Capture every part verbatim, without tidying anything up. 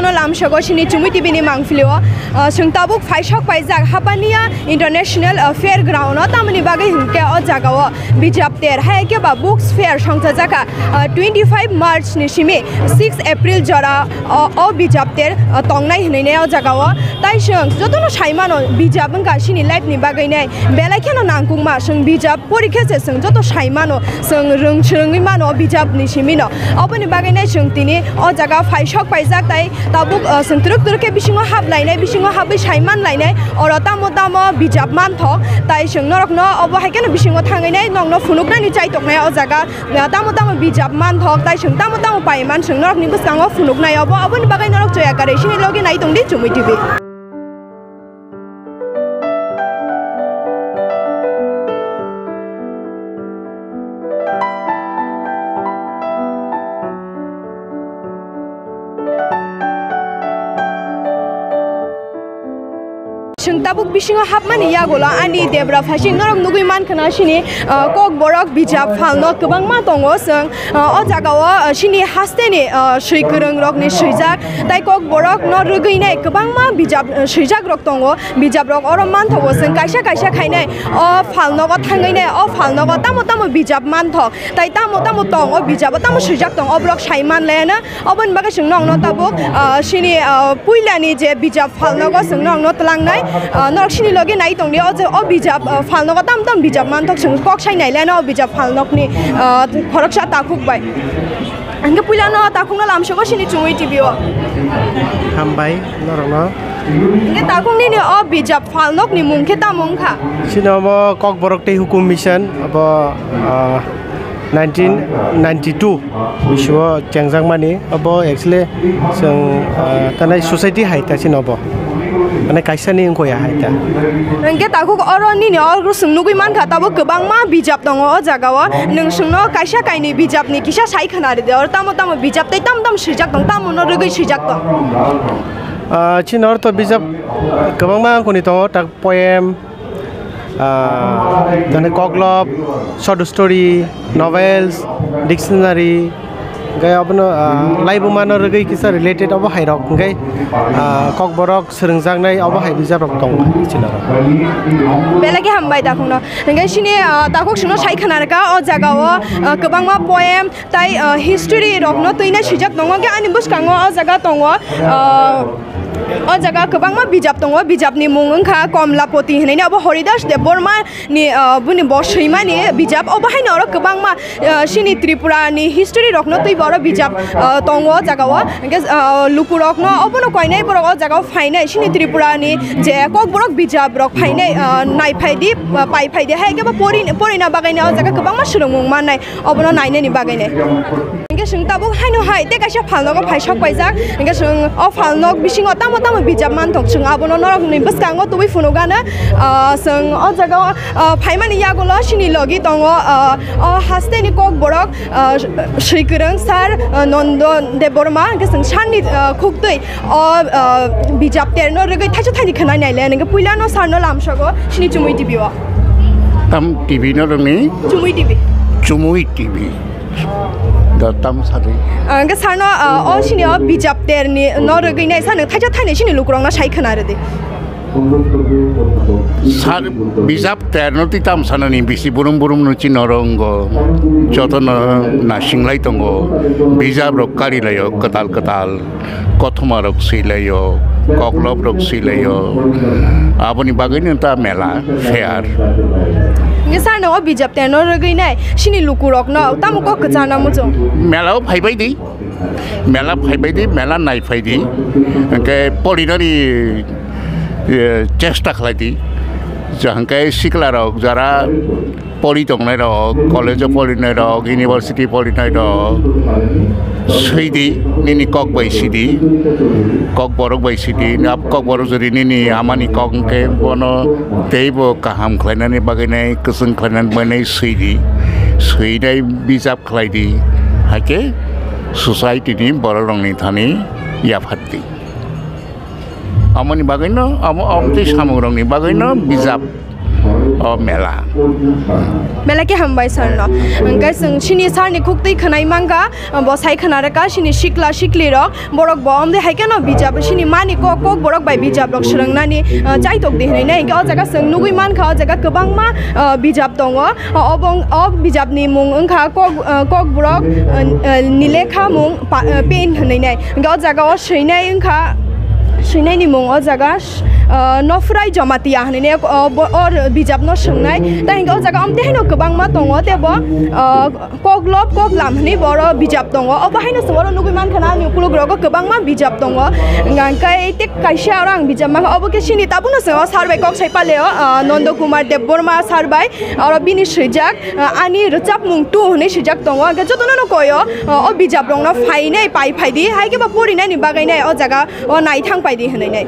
No lamsogo sini Chumui T V ni mangpili o, ah, chwng tabuk phaisok paijak Hapania International, ah, Fair Ground o, tamoni bagwi hwnkhe o jaga o bijap ter hai khe ba books fair songchajakha, ah, twenty five March ni simi six April jora o, o bijap ter, ah, tongnai hwnwi ne o jaga o. Tai chwng jotono sai mano bijap wngkha chini life ni bagwi nai belai kheno nangkukma chwng bijap Porikhe se chwng joto sai mano, chwng rwng swrwngwi mano o bijapni simi no. Oboni bagwi nai chwng tini o jaga phaisok paijak tai tabuk, uh, chwng twrwk twrwk khe bisingo hap lainai, bisingo hapwi sai man lainai, oro tamo tamo bijap manthok tai chwng norokno obo hai kheno bisingo thangwi nai nokno phunuknani chaitoknai o jaga, uh, tamo tamo bijap manthok tai chwng tamo tamo paiman chwng norokni bwskango phunuknai obo, oboni bagwi norok choya karwi sini logi nai tongdi Chumui T V. Chwng tabuk bisingo hapmani yagulo ani debra phasing norok nugwi mankha na sini, ah, Kokborok bijap phalno kwbangma tongo. Chwng, ah, o jagao, ah, sini hasteni, ah, swi kwrwngrokni swijak. Tai Kokborok no rwgwi nai kwbangma bijap, eh, swijak rok tongo. Bijap rok oro manthogo chwng kaisa kaisa khainai o phalnogo thangwi nai o phalnogo tamo tamo bijap manthok. Tai tamo tamo tong o bijabo tamo swijak tong o borok sai manlaiano. Oboni bagwi chwng nokno tabuk, ah, sini, ah, puilani je bijap phalnogo chwng nokno twlangnai. Ah, norok sini logi nai tongdi o je o bijap, ah, phalnogo tamo tamo bijap manthok chwng kok sai nailaiano o bijap phalnokni, ah, khoroksa takhuk bai. Hingke puila no takhuk no lamsogo sini Chumui T V o. Hambai norokno. Hingke takhuk nini o bijap phalnok ni mung khe tamo wngkha? Sini omo Kokborok tei Hukum Mission obo, ah, nineteen ninety-two bisio chengjakmani obo actually chwng, ah, tanai society hai ta sini obo. Mane kaisa ni wngkha ya hai ta. Hingke takhuk oro nini o chwng nugui mankha tabuk kwbangma bijap tongo o jaga o. Nwng chwngno kaisa kainwi bijapni kisa sai khwna rwdi. Oro tamo tamo bijap tei tamo tamo swijak tong, tamo no rwgwi swijak tong. Ah, chini oro to bijap kwbangma wngkuni tongo, tak poem, ah, tani koklop, short story, novels, dictionary, hingke abono, ah, laibuma no rwgwi kisa related obo hai rok, hingke, ah, Kokborok swrwngjaknai obo hai bijap rok tongo chini oro. Belai khe hambai takhuk no. Hingke sini, ah, takhuk sino sai khwna rwkha o jaga o, ah, kwbangma poem tai, ah, history rok no twina swijak tongo. Hingke ani bwskango o jaga tongo, ah, o jaga kwbangma bijap tongo. Bijapni mung wngkha Komlapoti hinwi abo Haridas Debbarma ni, ah, boni bo swimani bijap. Obo haino oro kwbangma, ah, sini Tripura ni history rok no twi bo oro bijap, ah, tongo o jaga o. Hingke, ah, luku rok no obo no koinai borok o jaga o phainai sini Tripura ni je Kokborok bijap rok phainai, ah, nai phaidi, ah, pai phaidi hai khe bo pori, porina bagwi no o jaga kwbangma swrwngmung mannai obo no nainani bagwi nai. Hingke chwng tabuk haino hai tei kaisa phalnogo phai sok paijak. Hingke chwng o phalnog bisingo tamo tamo bijap manthok chwng abono norokni bwskango tubui phunukgana. Ah, chwng o jaga o, ah, phaimani yagulo chini logi tongo, ah, o hasteni Kokborok, ah, swikwrwng sir, ah, Nondon Debbarma, hingke chwng sir ni, ah, khuktwi o, ah, bijap terno rwgwi thaisa thaini khwnai naile, hingke puilano sir no lamsogo chini Chumui T V o. Tam T V no rwngni? Chumui T V. Chumui T V. Da tam sadi. Ah, hingke sir no, ah, o sini o bijap terni no rwgwi nai sano thaisa thaini sini lukurok no sai khwna rwdi. Sir, bijap terno twi tam sanani bisi burum burum no chini oro wngo. Jotono nasinglai tongo. Bijap rok karilaio kwtal kwtal. Kothoma rok swilaio, koklop rok swilaio. Aboni bagwino ta mela fair. Hingke sir no o bijap terno rwgwi nai sini luku rok no tamo kok kwchana muchung. Mela o phaibai di. Mela phaibai di, mela nai phai di. Hingke porinani, eh, chesta khlai di. Hingke sikla rok jara pori tongnai rok, college o porinai rok, university porinai rok, swi di, nini kok bai swi di, Kokborok bai swi di, nini kok borok jodi nini amani kok hwnkhe bono teibo kaham khlainani bagwi nai, kwchwng khlainani bagwi nai swi di, swinai bijap khlai di, haikhe society ni borok rokni thani yaphat di. Amoni bagwino, amo, amtwi samungrokni bagwino bijap o mela. Belai khe hambai sir no. Hwnkhe chwng chini sir ni khuktwi khwnai mankha, bo sai khwna rwkha chini sikla sikli rok, borok bo omde hai kheno bijap chini mani kok, kok borok bai bijap rok swrwngnani, ah, chaitok di hinwi nai. Hwnkhe o jaga chwng nugwi mankha, o jaga kwbangma, ah, bijap tongo. O, obo, o bijap ni mung wngkha kok, ah, kok borok, ah, ah, ni lekha mung pa-, ah, pen hinwi nai. Hwnkhe o jaga o swinai wngkha, swinai ni mung o jaga, ah, Nofrai Jamatia hinwi nai, o bo, o bijap no swngnai. Tai hwnkhe o jaga omte haino kwbangma tongo, tebo, ah, Koklob Koklam hinwi boro bijap tongo. Obo haino chwng oro nugwi mankha na ani ukulok rogo kwbangma bijap tongo. Hwnkhe tei kaisa oro ang bijap mankha. Obo khe chini tabukno chwng o sir bai kok sai paleo, ah, Nondo Kumar Debbarma sir bai. Oro bini swijak, ah, ani rwchapmung two hinwi swijak tongo. Hwnkhe jotono no koyo, ah, o bijap rokno phainai pai phaidi. Hai khe bo porinani bagwi nai o jaga o naithang paidi hinwi nai.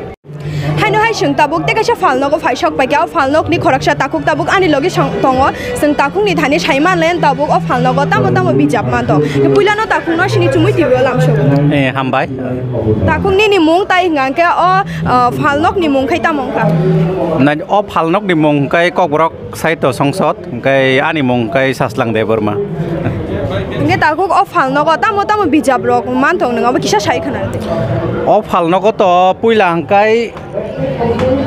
Haino hai chwng tabuk tei kaisa phalnogo phaisok paikha, o phalnokni khoroksa takhuk tabuk ani logi song-, tongo. Chwng takhukni thani sai manle tabuk o phalnogo tamo tamo bijap manto. Puilano takhukno sini chumui T V o lamsogo. Eh, hambai. Takhuk nini mung tai hwnkha khe o, o phalnokni mung khai tamo wngkha? Na, o phalnokni mung khai Kokborok Sahitya Songsod. Hwnkhe ani mung khe Saslang Debbarma. Hwnkhe takhuk o phalnogo tamo tamo bijap rok manthok nwng abo kisa sai khwna rwdi. O phalnogo to puila hwnkhe,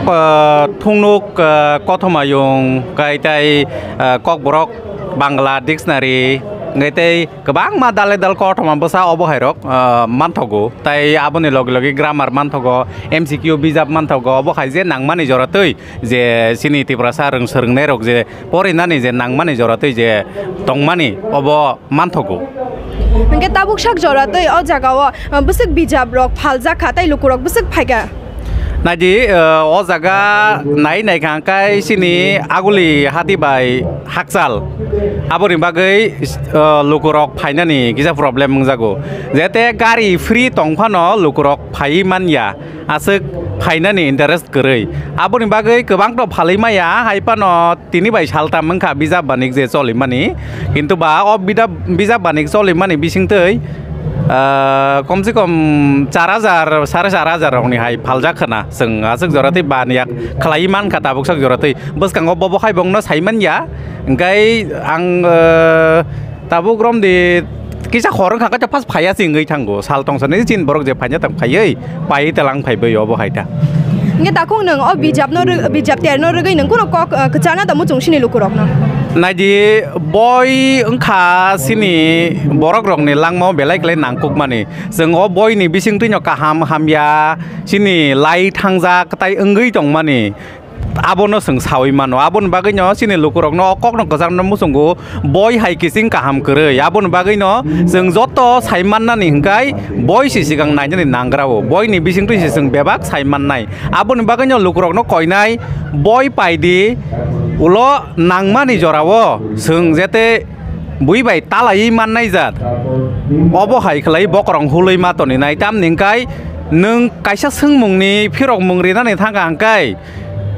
ah, thungnuk, ah, kothomayung, hwnkhe tei, ah, Kokborok Bangla dictionary, hwnkhe tei kwbangma dale dal kothoma bwsa obo hai rok, ah, manthogo. Tai aboni logi logi grammar manthogo, M C Q bijap manthogo, obo hai je nangmani jora twi je chini Tiprasa rwng swrwngnai rok je porinani je nangmani jora twi je tongmani obo manthogo. Hwnkhe tabuk sak jora twi o jaga o, uh, bwswk bijap rok phaljak kha tei lukurok bwswk phaikha. Naidi, uh, o jaga nai naikha hwnkhe chini aguli hati bai hakchal aboni bagwi, uh, lukurok phainani kisa problem wngjago. Jete gari free tongphano lukurok phaiwi manya. Aswk phainani interest kwrwi. Aboni bagwi kwbangto phalwi maya, hai phano tini bai saltam wngkha bijap banik je cholimani. Kintu ba o bida-, bijap banik cholimani bisingtwi, ah, kom se kom char hajar, sare char hajar rokni hai phaljak khwna. Chwng aswk jora twi baniya khlaiwi mankha tabuk sak jora twi. Bwskango bobo hai bongno sai manya. Hwnkhe ang, ah, Tabuk romdi kisa hor wngkha khe phas phaiya se wngwi thango. Sal tongsa ni chin borok je phaina tang phaiwi pai telang phaibai obo hai ta. Hwnkhe takhuk nwng o bijapno rw-, bijap terno rwgwi nwng kunu kok, uh, kwcharna tamo chwng sini lukurokno? Naidi boi wngkha sini borok rokni langmao belai khlai nangkukmani. Chwng o boini bisingtwino kaham hamya sini lai thangjak tai wngwi tongmani. Abono chwng saui mano. Aboni bagwino chini lukurokno o kokno kwchangno muchungo boi hai kiching kaham kwrwi. Aboni bagwino chwng joto sai mannani hwnkhe boi se swkang nainani nangrao. Boini bisingtwi se chwng bebak sai mannai. Aboni bagwino lukurokno koinai boi paidi ulo nangmani jorao chwng jete bui bai talaiwi mannai jat. Obo hai khlai bokorong hulwi ma toninai. Tamni hwnkhe nwng kaisa swngmungni phirokmung rinani thangkha hwnkhe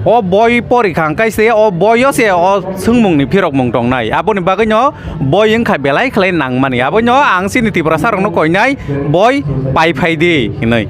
o boi porikha hwnkhe se o boio se o swngmungni phirokmung tongnai. Aboni bagwino boi wngkha belai khlai nangmani. Aboino ang chini Tiprasa rokno koinai boi pai phai di hinwi.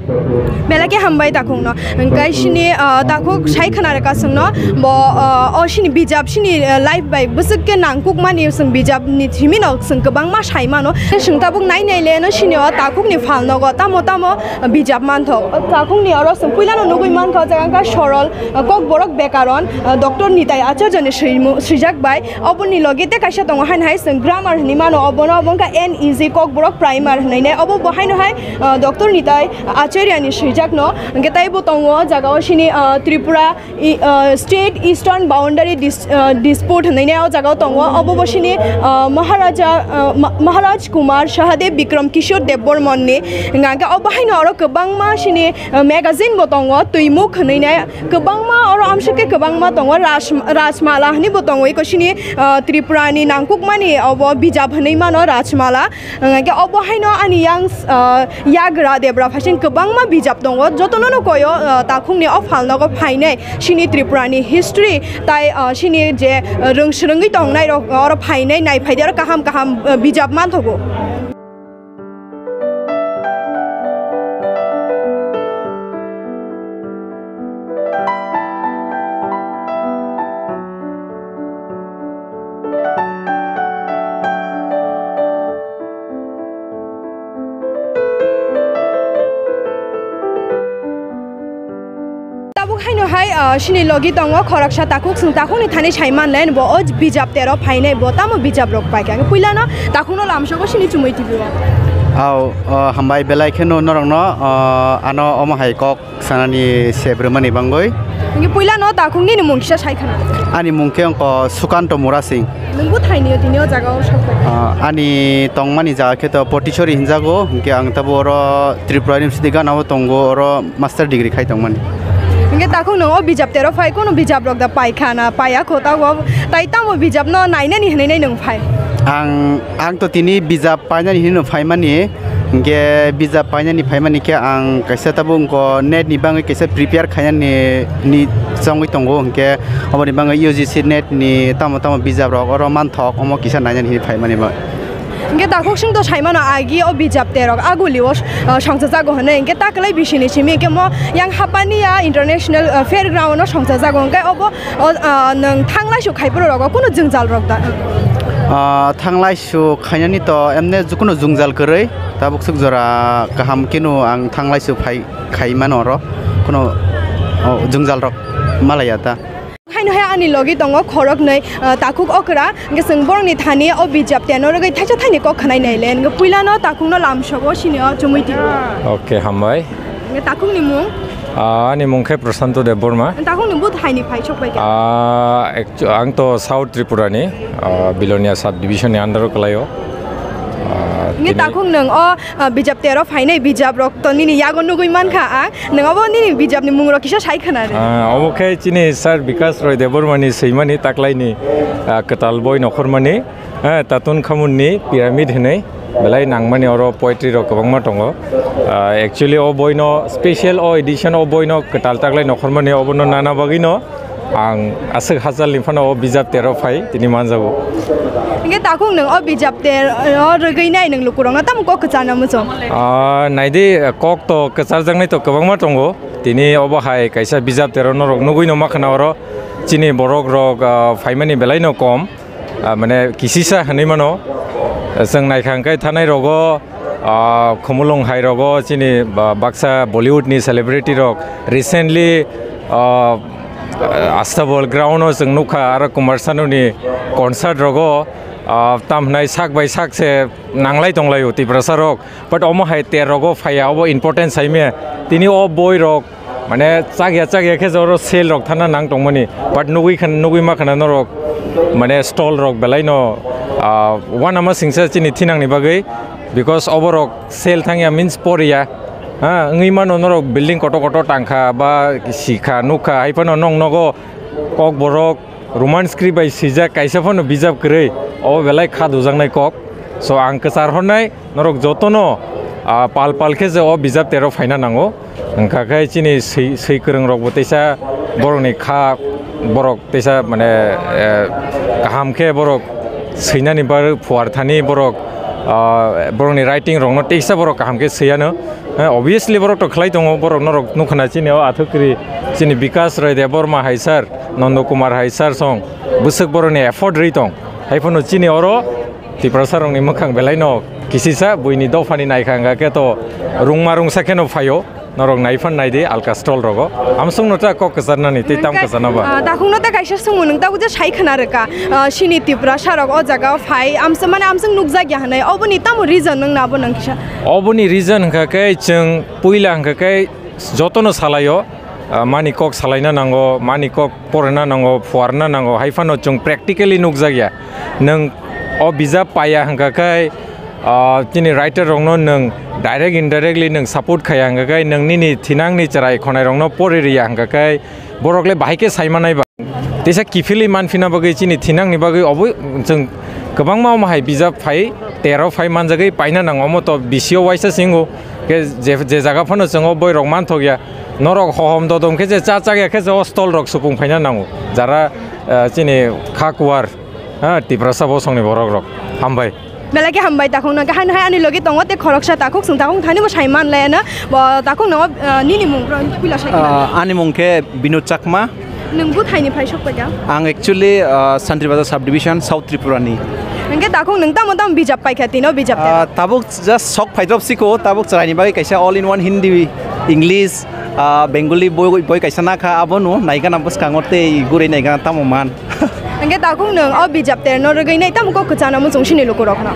Belai khe hambai takhukno. Hwnkhe sini, ah, takhuk sai khwna rwkha chwngno. Bo, ah, o sini bijap sini, ah, life bai bwswk khe nangkukmani chwng bijapni thimino chwng kwbangma sai mano. Chwng tabuk nai nai le no sini o takhukni phalnogo tamo tamo bijap manthok. O takhukni oro chwng puilano nugui mankha o jaga wngkha sorol, ah, kokborok bekaron, ah, Doctor Nitai Acharyani swimu-, swijak bai. Oboni logi tei kaisa tongo haino hai chwng grammar hinwi mano, obono obo wngkha N E G Kokborok Primer hinwi nai. Obo bo haino hai, ah, Doctor Nitai Acharyani swijakno. Hwnkhe tei bo tongo o jaga o sini, ah, Tripura i, ah, State Eastern Boundary Dis-, ah, Dispute hinwi nai o jaga o tongo. Obo bo sini, ah, Maharaja, ah, Ma-, Maharaj Kumar Sahadev Bikram Kishore Debbarmani. Hwnkhe obo haino oro kwbangma sini, ah, magazine bo tongo, Twimuk hinwi nai. Kwbangma oro amsuk khe kwbangma tongo, Raj-, Rajmala hinwi bo tongo, eko sini, ah, Tripura ni nangkukmani obo bijap hinwi mano Rajmala. Hwnkhe obo haino ani yang, ah, yagra debra phaising kwbangma bijap tongo, jotono no koyo, ah, takhukni o phalnogo phainai sini Tripura ni history tai, ah, sini je, ah, rwng swrwngwi tongnai rok oro phainai nai phaidi oro kaham kaham, ah, bijap manthogo. Ah, sini logi tongo khoroksa takhuk, chwng takhukni thani sai manle, bo o bijap tero phainai, bo tamo bijap rok paikha. Puilano takhukno lamsogo sini chumui tibio. Au, o, hambai belai kheno norokno, o, ano omo hai kok sanani sebrwmani bangwi. Hingke puilano takhuk nini mung kisa sai khana. Ani mung khe wngkha Sukanto Murasing. Nwng bwthaini tini o jaga o sok pai? Ah, ani tongmani jaga khe to Potichori hinjago, hingke ang tabo oro Tripura University gana o tongo, oro master degree khai tongmani. Hingke takhuk nwng o bijap tero phai, kono bijap rok da pai khana, paiya kho, tabo tai tamo bijap no nainani hinui nai nwng phai? Ang, ang to tini bijap painani hinui no phaimani. Hingke bijap painani phaimani khe ang kaisa tabuk wngkha net ni bagwi kaisa prepare khainani ni chongwi tongo, hingke oboni bagwi U G C net ni tamo tamo bijap rok oro manthok omo kisa nainani hinwi phaimani ba. Hingke takhuk sung to saimano agi o bijap terok aguli o, uh, songchajago hinwi, hingke taklai bisini simi hingke mo yang hapani ya international, uh, fair ground o songchajago, hingke obo o, ah, nwng thanglaisu khaiphuru rogo kunu jwngjal rok da? Ah, thanglaisu khainani to emne jukunu jwngjal kwrwi, tabuk swk jora kaham kenu ang thanglaisu phai, khai mano oro kunu, oh, jwngjal rok malaya ta. Haino hai ani logi tongo khoroknwi, ah, takhuk okra, hingke chwng borokni thani o bijap teno rwgwi thaisa thaini kok khanai naile, hingke puilano takhukno lamsogo sini o chumui tiro. Okay, hambai. Hingke takhukni mung? Ah, ani mung khe Prashanto Debbarma. Takhuk nwng bwthaini phai sok pai kha? Ah, actu-, ang to South Tripura ni, ah, Bilonia sub division ni under o kwlaio. Ah, hingke tini takhuk nwng o, ah, bijap tero phainai bijap rok to nini yago nugui mankha ang. Nwng obo nini bijap ni mung rok kisa sai khwna rw. Ah, obo khe chini Sir Bikash Roy Debbarma ni swimani taklai ni, ah, kwtal boi nokhormani. Eh, Tatun Khamun ni Pyramid hinwi belai nangmani oro poetry rok kwbangma tongo. Ah, actually o boino special o edition o boino kwtal taklai nokhormani obono nana bagwino ang aswk hachal ni phano o bijap tero phai tini manjago. Hingke takhuk nwng o bijap tero rwgwi nai nwng lukurokno tamo kok kwchana muchung? Ah, naidi, kok to kwcharjaknai to kwbangma tongo. Tini obo hai kaisa bijap tero norok nugwino makhana oro chini borok rok, ah, phaimani belaino kom. Ah, mane kisisa hinui mano. Chwng naikha hwnkhe thanai rogo, ah, khumulwng hai rogo chini ba-, baksa Bollywood ni celebrity rok recently, ah, Astabol ground o chwng nukha aro Kumar Sanu ni concert rogo, ah, tam hwnai sak bai sak se nanglai tonglaio Tiprasa rok. But omo hai ter rogo phaiya, obo important saimya. Tini o boi rok mane chakya chakya khe joro sale rok thana nang tongmani. But nugui khan, nugui ma khana norok mane stall rok belai no, ah, uanama singsa chini thinang ni bagwi, because oborok sale thangya means poriya. Ha, wngwi mano norok building kotor kotor tangkha ba sikha nukha, hai phano nong nogo Kokborok Roman script bai swijak kaisa phano bijap kwrwi, obo belai kha dujaknai kok. So ang kwchar hornai norok jotono, ah, pal pal khe je o bijap tero phaina nango. Wngkha khe chini swi, swi kwrwng rok bo teisa borokni kha borok teisa mane, eh, kaham khe borok swinani bar phuar thani borok, ah, borokni writing rokno teisa borok kaham khe swiano. Eh, obviously borok to khlai tongo, borok norok nukha na chini o athukri chini Bikash Roy Debbarma hai sir, Nondo Kumar hai sir song bwswk borokni effort rwi tong. Hai phano chini oro Tiprasa rokni mwkhang belai no kisisa buini dophani naikha hwnkha khe to rungma rungsa kheno phaio. Norok nai phan nai di alka stall rogo. Amsong no ta kok kwcharnani tei tam kwcharna ba. Ah, takhuk no ta kaisa swngmung nwng tabuk je sai khwna rwkha. Ah, sini Tiprasa rok o jaga o phai amsa mane amsong nukjakya hwnwi. Oboni tamo reason nwng na bo nwng kisa? Oboni reason hwnkha khe chwng puila hwnkha khe jotono salaio, ah, mani kok salaina nango, mani kok porina nango, phuarna nango, hai phano chwng practically nukjakya. Nwng o bijap paiya hwnkha khe, ah, chini writer rokno nwng direct indirectly nwng support khaiya hwnkha khe, nwng nini thinangni chwrai khonai rokno pori riya hwnkha khe, borok le bahai khe sai manai ba. Teisa kiphilwi manphina bagwi chini thinangni bagwi obo chwng kwbangma omo hai bijap phai, tero phai manjagwi paina nango, omo to bisio waisa singo. Khe je, je jaga phano chwng o boirok manthokya, norok hohom dodom khe je cha chakya khe je o stall rok supung phaina nango. Jara, eh, chini kha kuar, ha, Tiprasa bosongni borok rok. Hambai. Belai khe hambai takhuk no, khe haino hai ani logi tongo tei khoroksa takhuk, chwng takhuk thani bo sai man laiya no. Bo takhuk no, eh, nini mung rok puila sai khna. Ah, ani mung khe Binod Chakma. Nwng bwthaini phai sok paikha? Ang actually, ah, Santri Bazar Sub Division, South Tripura ni. Hwnkhe takhuk nwng tamo tamo bijap paikha tino bijap? Ah, tabuk just sok phaidrop siko, tabuk chwraini bagwi kaisa all in one Hindi, English, Ah, Bengali boi, boi kaisa nakha, abono naigana bwskango tei guri naigana tamo man. Hwnkhe takhuk nwng o bijap terno rwgwi nai tamo kok kwchana muchung sini lukurokno?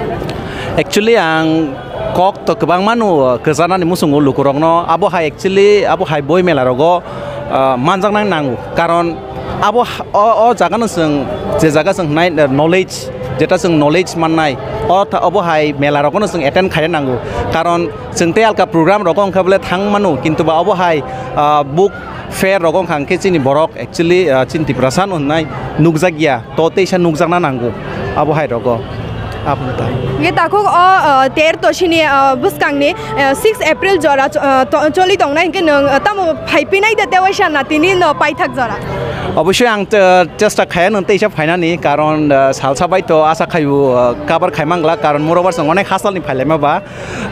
Actually, ang kok to kwbang mano, kwchanani muchungo lukurokno. Abo hai actually, abo hai boi mela rogo, ah, manjaknai nango. Karon abo ha-, o, o jaga no chwng, je jaga chwng hwnai, eh, knowledge, jeta chwng knowledge mannai, o tha-, obo hai mela rogo no chwng attend khaina nango. Karon chwng tei alka program rogo wngkha bole thang mano, kintu ba obo hai, ah, book fair rogo wngkha hwnkhe chini borok actually, ah, chini Tiprasa no hwnai nukjak ya, to teisa nukjakna nango abo hai rogo. Aboni ta. Hwnkhe takhuk o, ah, ter to sini, ah, bwskangni, ah, six April jora ch-, ah, to-, choli tongnai hwnkhe nwng, ah, tamo phai pinai de tewaisa na tini no paithak jora? Obosoi ang, ah, chesta khaya nwng teisa phainani, karon, ah, salsa bai to asa khaio, ah, cover khai mangla, karon morobar chwng onek hasalni phailaima ba.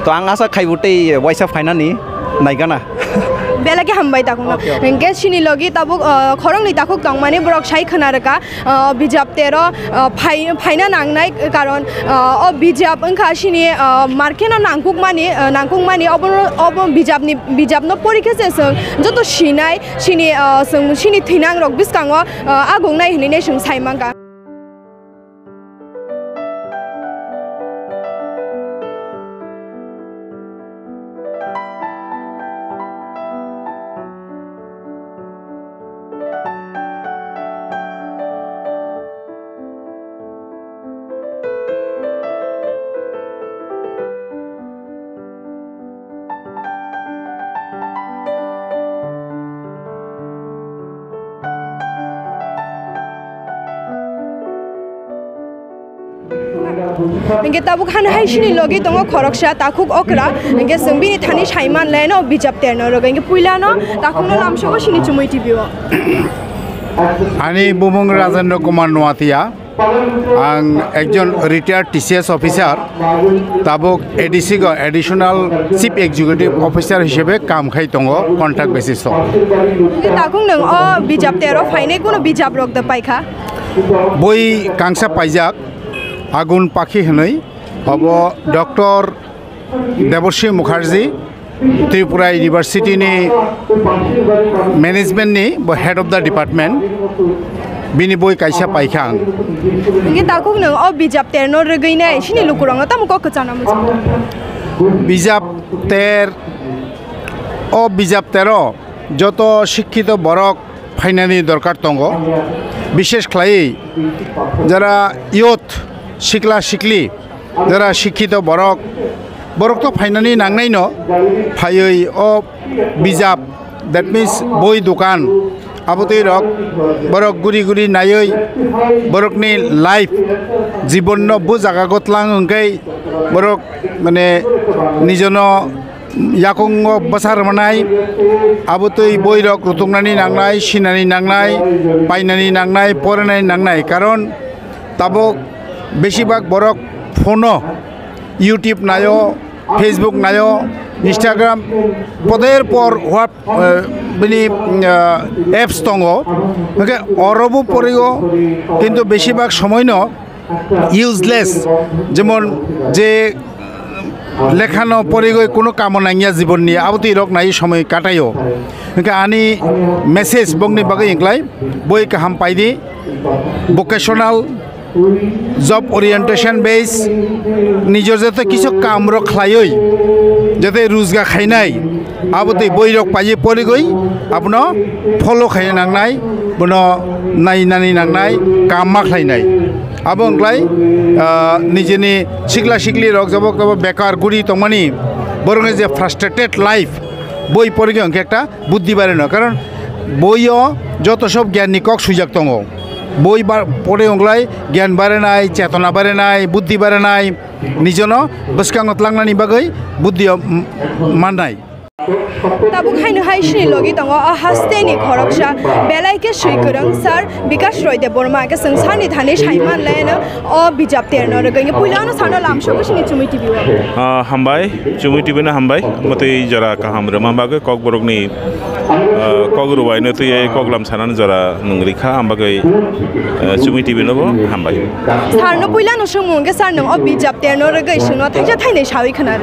To ang asa khaibo tei waisa phainani naigana. Belai khe hambai takhuk no. Okay, okay. Hwnkhe sini logi tabuk, ah, khoroknwi takhuk tongmani borok sai khwna rwkha, ah, bijap tero, ah, phai-, phaina nangnai karon, ah, o bijap wngkha sini, ah, market no nangkukmani, ah, nangkukmani obo, obo bijapni, bijapno porikhe se chwng joto sinai sini, ah, chwng sini thwinangrok bwskango, ah, agungnai hinwi chwng sai mankha. Hingke tabuk hano hai sini logi tongo khoroksa takhuk okra, hingke chwng bini thani saiman le no bijap terno rwgwi, hingke puila no takhuk no lamsogo sini chumui T V o. Ani bumung Rajendra Kumar Noatia. Ang ekjon retired T C S officer, tabuk A D C go additional chief executive officer hisebe kam khai tongo contract basis o. Takhuk nwng o bijap tero phainai kuno bijap rok da paikha? Boi kangsa paijak, Agun Pakhi hinwi, obo Doctor Deboshi Mukherjee, Tripura University ni management ni bo head of the department, bini boi kaisa paikha ang. Hingke takhuk nwng o bijap terno rwgwi nai sini lukurokno tamo kok kwchana muchungo? Bijap ter, o bijap tero joto sikkito borok phainani dorkar tongo, bishesh khlaiwi jara youth, sikla sikli, jara sikkito borok, borok to phainani nangnaino, phaiwi o bijap, that means boi dokan, abotwi rok borok guri guri naiwi borokni life, jibonno bo jaga gotlang wngkhe borok mane nijono yakungo bwsa rwmani, abotwi boirok rutuknani nangnai, sinani nangnai, painani nangnai, porinani nangnai. Karon tabuk besibak borok phone-o, YouTube naio, Facebook naio, Instagram, poder por what, eh, bini, eh, apps tongo. Hingke orobo porigo, kintu besibak somoino useless, jemon je lekhano porigoi kuno kamo nangya jibonni, abotwi rok nai somoi kataio. Hingke ani message bongni bagwi hinklai, boi kaham paidi, vocational, job orientation base, nijor jate kisu kam rok khlaioi, jate rujga khainai, abotwi boi rok paiye porigoi, abono follow khaina nangnai, bono nainani nangnai, kam ma khlainai. Abo wngklai, ah, nijini sikla sikli rok jabo kebo bekar guri tongmani, borokni je frustrated life, boi porigoi hwnkhe ekta buddhi bareno. Karon boio joto sob gyan ni kok swijak tongo. Boi ba-, pore wngklai gyan barenai, chetona barenai, buddhi barenai, nijono bwskango tlangnani bagwi buddhi o, m-, mannai. Tabuk haino hai sini logi tongo o hasteni khoroksa belai khe swi kwrwng sir Bikash Roy Debbarma, khe chwng sani thani saiman le no o bijap terno rwgwi. Puila ano sano lamsogo sini Chumui T V o. Ah, hambai, Chumui T V no hambai, mwtwi jora kaham rwma bagwi Kokborokni, ah, Kok rwbaino twiwi koklam sanani jora nwng rikha, ang bagwi, eh, Chumui T V nobo hambai. Sir no puila no swngmung hwnkhe sir nwng o bijap terno rwgwi swngno thaisa thainwi sawi khna.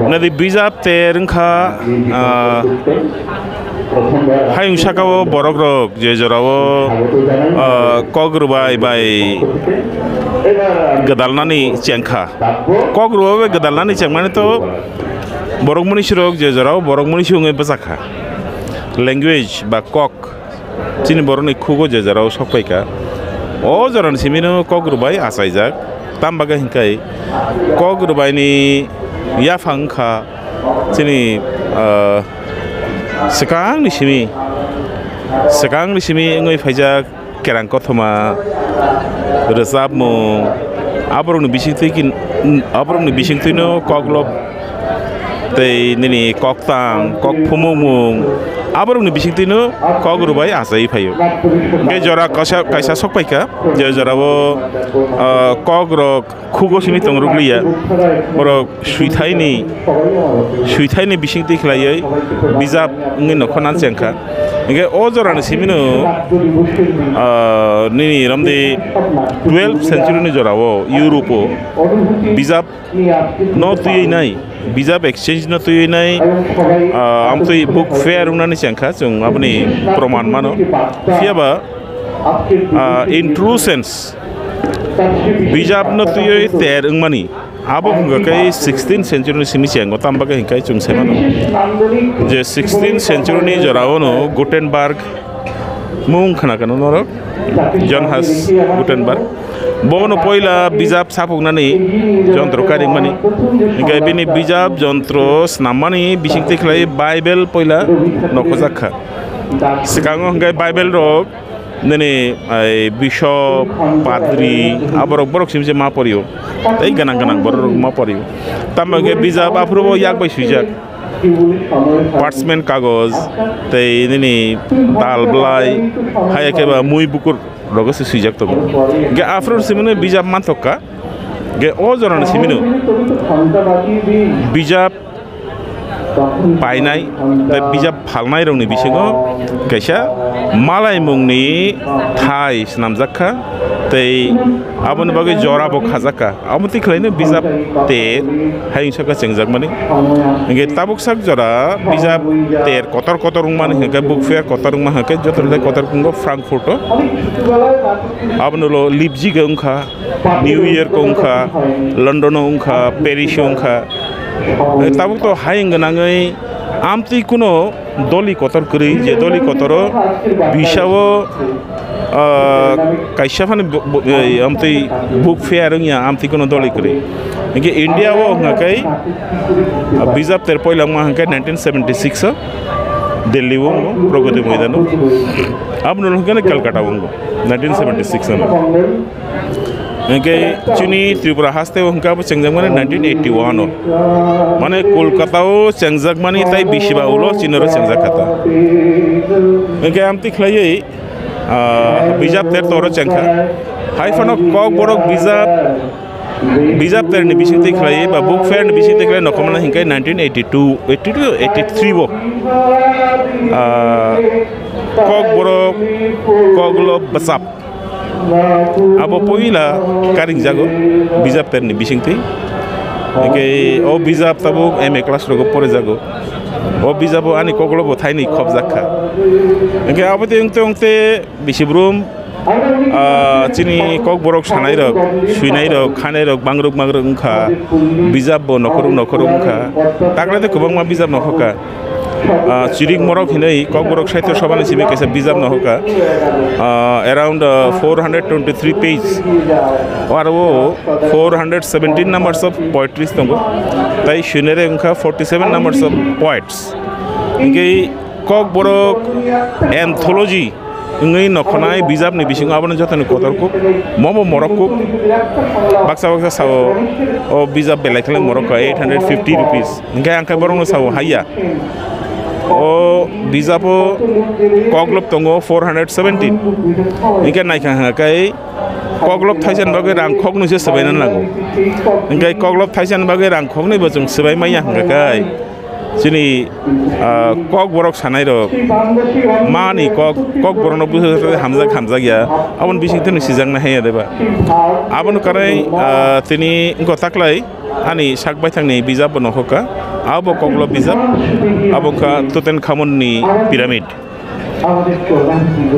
Nadi bijap ter wngkha, ah, hayung sakao borok rok je jorao, ah, kok rwbai bai gwdalnani chengkha. Kok rwbai bai gwdalnani chengmani to borok mwnwi sirok je jorao borok mwnwi si wngwi bwchakha. Language ba kok chini borokni khugo je jorao sok phaikha. O jorani simino kok rwbai achaijak. Tam bagwi hinkhai kok rwbaini yaphang wngkha chini, ah, swkangni simi, swkangni simi wngwi phaijak. Kerang kothoma, rwchapmung, aborokni bisingtwi kin-, aborokni bisingtwino koklop tei nini koktang, kok phumukmung, aborokni bisingtwino kok rwbai achaiwi phaio. Hwnkhe jora kaisa, kaisa sok paikha, je jorao, ah, kokrok khugo simi tong rwgliya. Borok swithaini, swithaini bisingtwi khlaiwi bijap wngwi nokho nan chengkha. Hingke o jorani simino, ah, nini romdi twelfth century ni jorao Europe o bijap no twiwi nai, bijap exchange no twiwi nai, ah, amtwi book fair wngnani chengkha, chwng aboni proman mano. Phiyaba, ah, in true sense, bijap no twiwi ter wngmani. Abo hwnkha khe sixteenth century ni simi chengkha, tamo bagwi hwnkhe chwng sai mano je sixteenth century ni jorao no Gutenberg mung khna khe norok, Johannes Gutenberg. Bono poila bijap sapuknani jontro karingmani, hwnkhe bini bijap jontro snammani bisingtwi khlai Bible poila nokhojak kha. Swkango hwnkhe Bible rok nini, ai, bishop, padri, aborok borok simi se ma porio. Tei ganang ganang borok rok ma porio. Tamo hwnkhe bijap aphuru bo yak bai swijak. Parchment kagoj, tei nini tal blai, haya khe ba mui bukur rogo se swijak tongo. Hwnkhe aphuru simi no bijap manthok kha. Hwnkhe o jorani simi no bijap painai, tei bijap phalnairokni bisingo kaisa malaimungni thai swnamjak kha, tei aboni bagwi jora bo khajak kha. Abo twi khlaino bijap ter hayung saka chengjakmani. Hingke tabuk sak jora bijap ter kotor kotor wngmani hingke, book fair kotor wngma hingke, joto le kotor wngkha Frankfurt o. Abono lo Leipzig o wngkha. New York o wngkha, London o wngkha, Paris o wngkha. Eh, tabuk to hayung gwnangwi amtwi kuno doli kotor kwrwi, je doli kotoro bisao, ah, kaisa phano bo-, bo-, eh, amtwi book fair wngya, amtwi kuno doli kwrwi. Hingke India o wngkha khe, ah, bijap ter poila wngma hingke nineteen seventy six o Delhi o wngmo, Pragati Moidan o. Abono hingke Calcutta o wngmo, nineteen seventy six o. Hingke chini Tripura haste o hingke abo chengjakmani nineteen eighty one o. Mane Kolkata o chengjakmani tai bisiba ulo chini oro chengjak kha ta. Hingke amtwi khlaiwi, ah, bijap ter toro chengkha. Hai phano Kokborok bijap, bijap ter ni bisingtwi khlaiwi ba book fair ni bisingtwi khlai nokhormani hingke nineteen eighty two, eighty two, eighty three o. Ah, Kokborok, Koklo bwsap. Abo poila karingjago bijap terni bisingtwi. Hingke o bijap tabuk M A class rogo porejago. O bijabo ani koklobo thaini khobjak kha. Hingke abo tei wngte wngte bisi brum, ah, chini kokborok sanairok, swinairok, khanairok bangruk bangruk wngkha. Bijapbo nokhorok nokhorok wngkha. Taklai tei kwbangma bijap nokhorkha. Ah, Chirik Morok hinwi Kokborok Sahitya Sabhani simi kaisa bijap nohorkha. Ah, around, ah, four hundred twenty-three page. Aro o four hundred seventeen numbers of poetries tongo. Tai swinare wngkha forty seven numbers of poets. Hingke Kokborok anthology wngwi nokhornai bijapni bisingo abono jotoni kotor kuk, mobo morok kuk. Baksa baksa sao, o bijap belai kheno morok kha, eight hundred fifty rupees. Hingke ang khe borokno sao, haiya. O bijapo koklop tongo four hundred seventeen. Hingke naikha hingkha khe koklop thaisani bagwi rang khoknwi se swbaina nango. Hingke koklop thaisani bagwi rang khoknwi bo chwng swbai manya hingkha khe. Chini, ah, kokborok sanairok mani kok, kokborokno bujo hamjak hamjak ya, aboni bisingtwi no sijaknai haiya deba. Abono karai, ah, tini wngkha taklai ani sak baithangni bijap bo nokhoka, abo Koklob bijap, abo wngkha Tutankhamunni pyramid.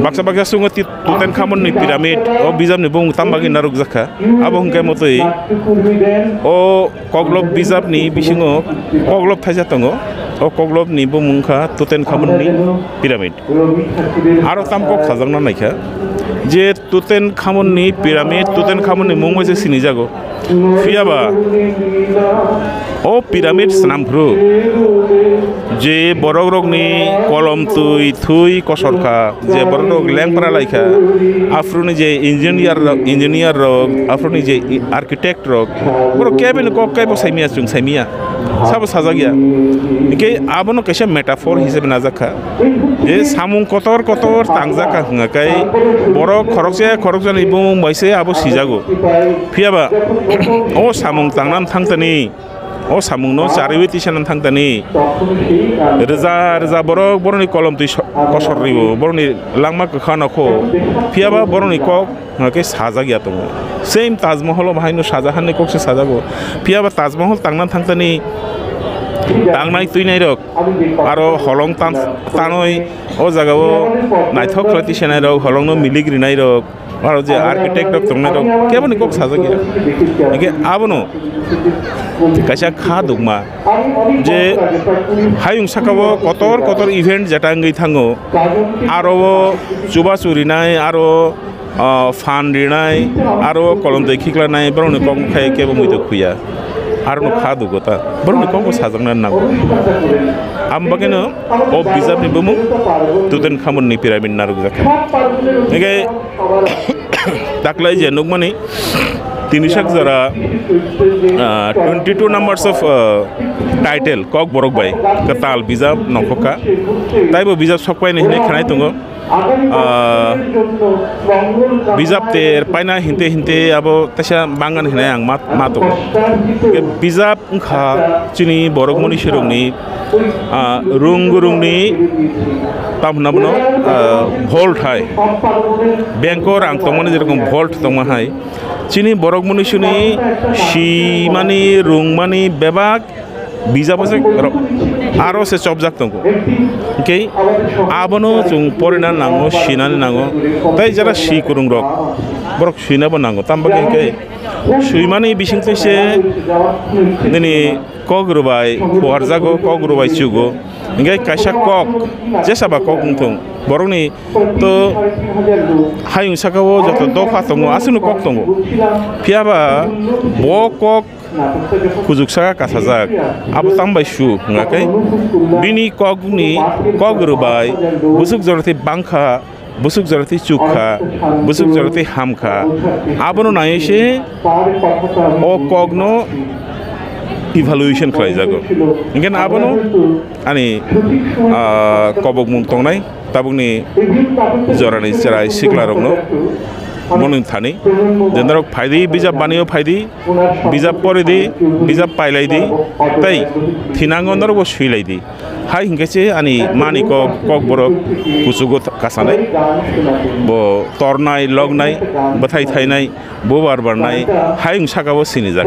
Baksa baksa sungo ti-, Tutankhamunni pyramid, o bijapni bumung tamo bagwi narwkjakha. Abo hwnkhe motwi o Koklob bijapni bisingo Koklob thaisa tongo. O Koklobni bumung wngkha Tutankhamunni pyramid. Aro tam kok sajakna naikha je Tutankhamunni pyramid, Tutankhamunni mung bai se sinijago. Phiyaba o pyramid swnam phuru je borokrokni kolom twi thwi kosor kha, je borokrok lengpra lai kha, aphuruni je engineer rok, engineer rok, aphuruni je architect rok, borok kebini kok kebo saimiya, chwng saimiya, sabo sajak ya. Hinkhe abono kaisa metaphor hisabe najak kha. Je samung kotor kotor tangjak kha hwnga khe borok khoroksa khoroksani bumung bai se abo sijago. Phiyaba o samung tangnani thangtani, o samungno chariwi tisanani thangtani rwja rwja borok borokni kolom twi so-, kosor riwo, borokni langma kwkha nokho. Phiyaba borokni kok hwnga khe sajak ya tongo. Same Taj Mahal o bahaino Shah Jahan ni kok se sajago. Phiyaba Taj Mahal tangna thangtani tangnai twinairok aro holong tan-, tanwi o jagao naithok khlai tisenairok, holongno milik rinairok, aro je architect rok tongnairok keboni kok sajak ya. Hinkhe abono kaisa kha dukma je hayung sakao kotor kotor event jeta wngwi thango, aro o chubachu rinai, aro ah, phan rinai, aro kolom twi khiklanai, borokni kok khe kebo muitu khuya. Arokno kha dugo ta, borokni kokbo sajakna nango. Am bagwino o bijapni bumung Tutankhamunni pyramid narwkjak kha. Hinkhe taklai je nukmani tinisak jora, ah, twenty two numbers of, ah, title, Kokborok bai kwtal bijap nongkhorkha. Taibo bijap sokpaini hinwi khnai tongo. Ah, bijap ter paina hinte hinte abo teisa bangan hinai ang ma, ma tongo. Bijap wngkha chini borok munisirokni, ah, rung rungni tam hwnna bono, ah, vault hai. Bank o rang tongmani jerokom vault tongma hai. Chini borok munisuni simani, rungmani bebak bijabo se ro-, aro se chopjak tongo. Hinkhe abono chwng porina nango, sinani nango. Tai jara si kwrwngrok, borok sinabo nango. Tamo khe hinkhe swimani bisingtwi se nini kok rwbai phuarjago, kok rwbai chugo. Hinkhe kaisa kok, jesaba kok wngthung, borokni to hayung sakao joto dopha tongo, aswkno kok tongo. Phiyaba bo kok kujuk saka kasajak, abo tambai su hwnga khe bini kokni kok rwbai bwswk joroti bangkha, bwswk joroti chukha, bwswk joroti hamkha, abono naiwi se o kokno evaluation khlaijago. Hinkhe abono ani, ah, kobokmung tongnai. Tabukni jorani chwrai siklarokno bono thani je norok phaidi, bijap banio phaidi, bijap poridi, bijap pailaidi, tei thinango norokbo swilaidi. Hai hinkhe se ani mani kok, kokborok kuchugo kasanai, bo tornai, lognai, bwthai thainai, bubar barnai, hai wng sakao sinijak.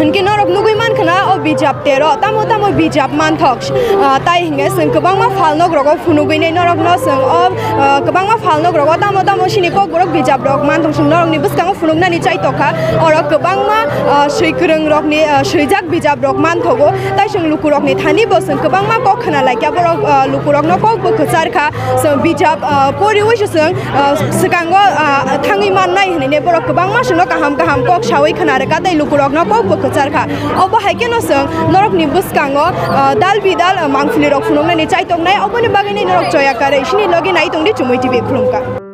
Hinkhe norok nugui mankha na o bijap tero, tamo tamo bijap manthok. Ah, tai hinkhe chwng kwbangma phalnogrogo phunugui nai norokno chwng o, ah, kwbangma phalnogrogo tamo tamo sini kokborok bijaprok manthok chwng norokni bwskango phunuknani chaitokha. Oro kwbangma, ah, swi kwrwngrokni, ah, swijak bijaprok manthogo. Tai chwng lukurokni thani bo chwng kwbangma kok khna laikha, borok, ah, lukurokno kokbo kwcharkha. Chwng bijap, ah, poriwi se chwng, ah, swkango, ah, thangwi mannai hinwi borok kwbangma chwngno kaham kaham kok sawi khna rwkha tei lukurokno kokbo kwcharkha. Obo hai kheno chwng norokni bwskango, ah, dal bidal, ah, mangpilirok phunuknani chaitoknai, oboni bagwino norok choya karwi sini logi nai tongdi Chumui T V khulumkha.